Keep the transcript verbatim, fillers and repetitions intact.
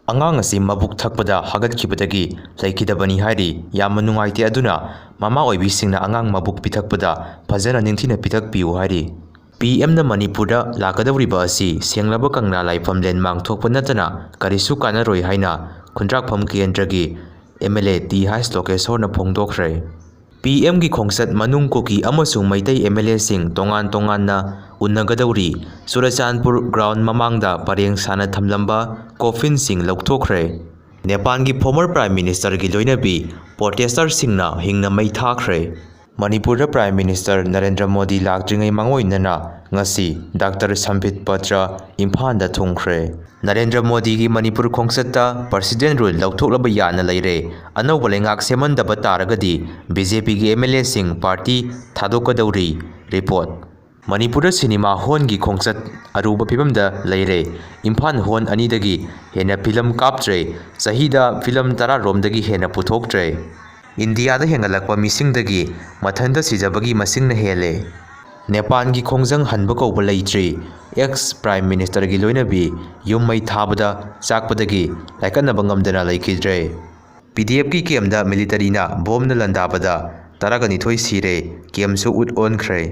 ꯑꯉꯥꯡ ꯑꯁꯤ ꯃꯕꯨꯛ ꯊꯛꯄꯗ ꯍꯥꯒꯠꯈꯤꯕꯗꯒꯤ ꯂꯩꯈꯤꯗꯕꯅꯤ ꯍꯥꯏꯔꯤ꯫ ꯌꯥꯝꯅ ꯅꯨꯡꯉꯥꯏꯇꯦ, ꯑꯗꯨꯅ ꯃꯃꯥ ꯑꯣꯏꯕꯤꯁꯤꯡꯅ ꯑꯉꯥꯡ ꯃꯕꯨꯛ ꯄꯤꯊꯛꯄꯗ ꯐꯖꯅ ꯅꯤꯡꯊꯤꯅ ꯄꯤꯊꯛꯄꯤꯌꯨ ꯍꯥꯏꯔꯤ꯫ ꯄꯤ ꯑꯦꯝꯅ ꯃꯅꯤꯄꯨꯔꯗ ꯂꯥꯛꯀꯗꯧꯔꯤꯕ ꯑꯁꯤ ꯁꯦꯡꯂꯕ ꯀꯪꯂꯥ ꯂꯥꯏꯐꯝ ꯂꯦꯟꯃꯥꯡ ꯊꯣꯛꯄ ꯅꯠꯇꯅ ꯀꯔꯤꯁꯨ ꯀꯥꯟꯅꯔꯣꯏ ꯍꯥꯏꯅ ꯈꯨꯟꯗ꯭ꯔꯥꯛꯐꯝ ꯀꯦꯟꯗ꯭ꯔꯒꯤ M L A T H ꯂꯣꯀꯦꯁꯣꯔꯅ ꯐꯣꯡꯗꯣꯛꯈ꯭ꯔꯦ꯫ ꯄꯤ ꯑꯦꯝꯒꯤ ꯈꯣꯡꯆꯠ ꯃꯅꯨꯡ ꯀꯨꯀꯤ ꯑꯃꯁꯨꯡ ꯃꯩꯇꯩ ꯑꯦꯝ ꯑꯦꯜ ꯑꯦꯁꯤꯡ ꯇꯣꯉꯥꯟ ꯇꯣꯉꯥꯟꯅ ꯎꯅꯒꯗꯧꯔꯤ꯫ ꯆꯨꯔꯆꯥꯟꯄꯨꯔ ꯒ꯭ꯔꯥꯎꯟ ꯃꯃꯥꯡꯗ ꯄꯔꯦꯡ ꯁꯥꯅ ꯊꯝꯂꯝꯕ ꯀꯣꯐꯤꯟꯁꯤꯡ ꯂꯧꯊꯣꯛꯈ꯭ꯔꯦ꯫ ꯅꯦꯄꯥꯜꯒꯤ ꯐꯣꯔꯃꯔ ꯄ꯭ꯔꯥꯏꯝ ꯃꯤꯅꯤꯁꯇꯔꯒꯤ ꯂꯣꯏꯅꯕꯤ ꯄ꯭ꯔꯣꯇꯦꯁꯇꯔꯁꯤꯡꯅ ꯍꯤꯡꯅ ꯃꯩ ꯊꯥꯈ꯭ꯔꯦ꯫ ꯃꯅꯤꯄꯨꯔꯗ ꯄ꯭ꯔꯥꯏꯝ ꯃꯤꯅꯤꯁꯇꯔ ꯅꯔꯦꯟꯗ꯭ꯔ ꯃꯣꯗꯤ ꯂꯥꯛꯇ꯭ꯔꯤꯉꯩ ꯃꯥꯡꯑꯣꯏꯅꯅ ꯉꯁꯤ ꯗꯥꯛꯇꯔ ꯁꯝꯕꯤꯠ ꯄꯇ꯭ꯔ ꯏꯝꯐꯥꯜꯗ ꯊꯨꯡꯈ꯭ꯔꯦ꯫ ꯅꯔꯦꯟꯗ꯭ꯔ ꯃꯣꯗꯤꯒꯤ ꯃꯅꯤꯄꯨꯔ ꯈꯣꯡꯆꯠꯇ ꯄ꯭ꯔꯁꯤꯗꯦꯟ ꯔꯨꯜ ꯂꯧꯊꯣꯛꯂꯕ ꯌꯥꯅ ꯂꯩꯔꯦ꯫ ꯑꯅꯧꯕ ꯂꯩꯉꯥꯛ ꯁꯦꯝꯍꯟꯗꯕ ꯇꯥꯔꯒꯗꯤ ꯕꯤ ꯖꯦ ꯄꯤꯒꯤ ꯑꯦꯝ ꯑꯦꯜ ꯑꯦꯁꯤꯡ ꯄꯥꯔꯇꯤ ꯊꯥꯗꯣꯛꯀꯗꯧꯔꯤ꯫ ꯔꯤꯄꯣꯔꯠ꯫ ꯃꯅꯤꯄꯨꯔꯗ ꯁꯤꯅꯦꯃꯥ ꯍꯣꯜꯒꯤ ꯈꯣꯡꯆꯠ ꯑꯔꯨꯕ ꯐꯤꯕꯝꯗ ꯂꯩꯔꯦ꯫ ꯏꯝꯐꯥꯜ ꯍꯣꯜ ꯑꯅꯤꯗꯒꯤ ꯍꯦꯟꯅ ꯐꯤꯂꯝ ꯀꯥꯞꯇ꯭ꯔꯦ꯫ ꯆꯍꯤꯗ ꯐꯤꯂꯝ ꯇꯔꯥ ꯔꯣꯝꯗꯒꯤ ꯍꯦꯟꯅ ꯄꯨꯊꯣꯛꯇ꯭ꯔꯦ꯫ ꯏꯟꯗꯤꯌꯥꯗ ꯍꯦꯟꯒꯠꯂꯛꯄ ꯃꯤꯁꯤꯡꯗꯒꯤ ꯃꯊꯟꯇ ꯁꯤꯖꯕꯒꯤ ꯃꯁꯤꯡꯅ ꯍꯦꯜꯂꯦ꯫ ꯅꯦꯄꯥꯜꯒꯤ ꯈꯣꯡꯖꯪ ꯍꯟꯕ ꯀꯧꯕ ꯂꯩꯇ꯭ꯔꯤ꯫ ꯑꯦꯛꯁ ꯄ꯭ꯔꯥꯏꯝ ꯃꯤꯅꯤꯁꯇꯔꯒꯤ ꯂꯣꯏꯅꯕꯤ ꯌꯨꯝ ꯃꯩ ꯊꯥꯕꯗ ꯆꯥꯛꯄꯗꯒꯤ ꯂꯥꯏꯀꯠꯅꯕ ꯉꯝꯗꯅ ꯂꯩꯈꯤꯗ꯭ꯔꯦ꯫ ꯄꯤ ꯗꯤ ꯑꯦꯐꯀꯤ ꯀꯦꯝꯗ ꯃꯤꯂꯤꯇꯔꯤꯅ ꯕꯣꯝꯅ ꯂꯥꯟꯗꯥꯕꯗ ꯇꯔꯥꯒ ꯅꯤꯊꯣꯏ ꯁꯤꯔꯦ, ꯀꯦꯝꯁꯨ ꯎꯠ ꯑꯣꯟꯈ꯭ꯔꯦ꯫